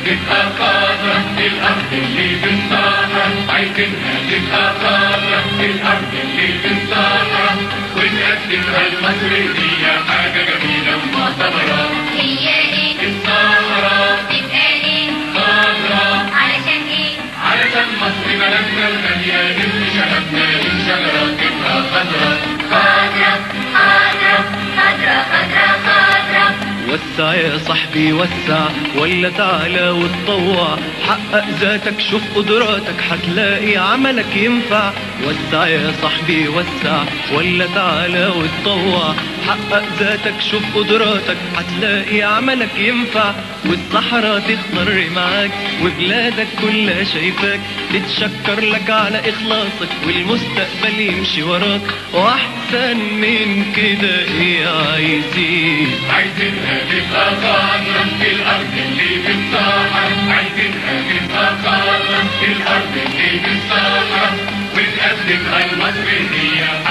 تبقى خضرا، الأرض اللي في الصحرا، عايزينها تبقى خضرا، الأرض اللي في الصحرا، ونقدمها لمصر هي حاجة جميلة ومعتبرة. هي ايه؟ الصحرا. تبقى ايه؟ خضرا. علشان ايه؟ علشان مصر بلدنا الغالية، نبني شبابنا للشجرة تبقى خضرا. خضرا خضرا خضرا خضرا خضرا. وسع يا صاحبي وسع، ولا تعالى وتطوع، حقق ذاتك شوف قدراتك هتلاقي عملك ينفع. وسع يا صاحبي وسع، ولا تعالى وتطوع، حقق ذاتك شوف قدراتك هتلاقي عملك ينفع. والصحراء تخضر معاك وبلادك كلها شايفاك، تتشكر لك على إخلاصك والمستقبل يمشي وراك. وأحسن من كده إيه عايزين؟ عايزينها تبقى خضرا، الأرض اللي في الصحرا، عايزينها تبقى خضرا، الأرض اللي في الصحرا، ونقدمها لمصر هي.